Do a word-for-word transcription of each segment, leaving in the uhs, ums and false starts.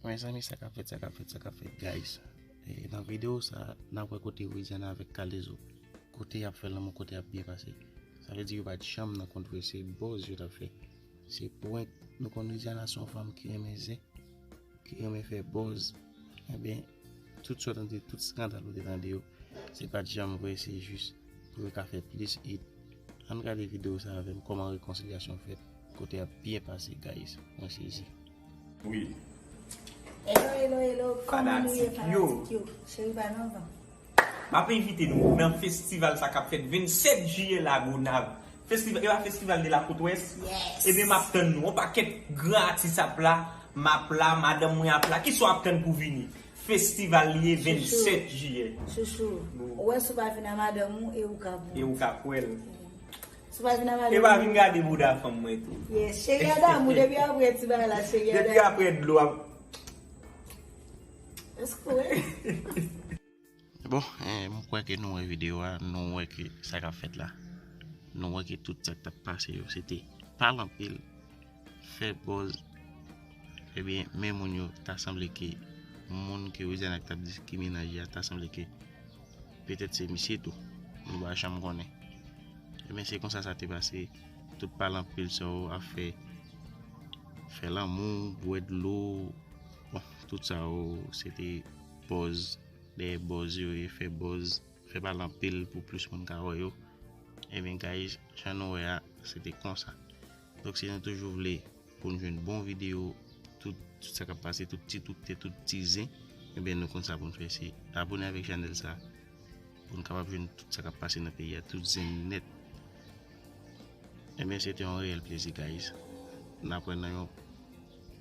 Mezanmi, sa k ap fèt, sa k ap fèt, sa k ap fèt, guys. E, nan videyo sa, n ap wè kote Widiana avèk Kalezo, kote y ap fè lanmou, kote y ap byen pase. Sa vle di yo pa t janm nan kont vre, se buzz yo t ap fè. Se prank. Nou konn Widiana se yon fanm ki renmen zen, ki renmen fè buzz. Ebyen, tout sa w tande, tout skandal ou te tande yo, se pa t janm vre, se jis pou yo ka fè plis hit. Ann gade videyo sa avè m, kòman rekonsilyasyon fèt, kote y ap byen pase, guys. Mwen sezi. Wi. Hello, hello, hello. Kòman nou ye, fanatik yo? Fanatik yo? Cheri pa nan van. M ap envite nou nan festival sa k ap fèt vennsèt jiyè Lagonav. Festival, e pa festival de la côte ouest? Yes. Ebyen, m ap tann nou. Yon pakèt gran atis ap la, m ap la, madanm mwen ap la. Kisa w ap tann pou vini? Festival li ye, vennsèt jiyè. Chouchou. Bon. Ou wè, si w pa vin a madanm ou, e ou ka pran. E ou ka pran l. Si w pa vin a madanm ou. E pa vin gade bouda fanm mwen tou. Yes, cheri a damou, depi apre ti bagay la, cheri a damou. Depi apre dlo ap. Èske w wè? Bon, eh, mwen kwè ke nou wè videyo a, nou wè ke sa k ap fèt la. Nou wè ke tout sa k t ap pase yo, se te pale anpil, fè buzz. Ebyen, men moun yo, ta sanble ke moun ke Widiana t ap di ki mennaj li a, ta sanble ke petèt se misye tou. Nou pa janm konnen. Ebyen, se konsa sa te pase. Tout pale anpil sa yo ap fè, fè lanmou, bwè dlo, bon, tout sa yo, se te buzz. Dèyè buzz yo ye, fè buzz, fè pale anpil pou plis moun ka wè yo. Ebyen, guys, jan nou wè a, se te konsa. Donk, si nou toujou vle pou n jwenn bon videyo, tout, tout sa k ap pase, tout ti twoute, tout ti zen, ebyen, nou konn sa pou n fè, se abone avèk chanèl sa, pou n kapab jwenn tout sa k ap pase nan peyi a, tout zen nèt. Ebyen, se te yon reyèl plezi, guys. N ap wè nan yon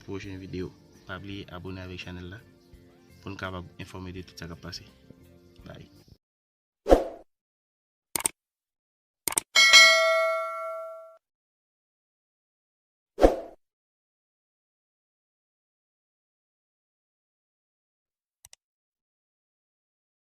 pwochen videyo. Pa bliye abone avèk chanèl la pou n kapab enfòme de tout sa k ap pase. Bye.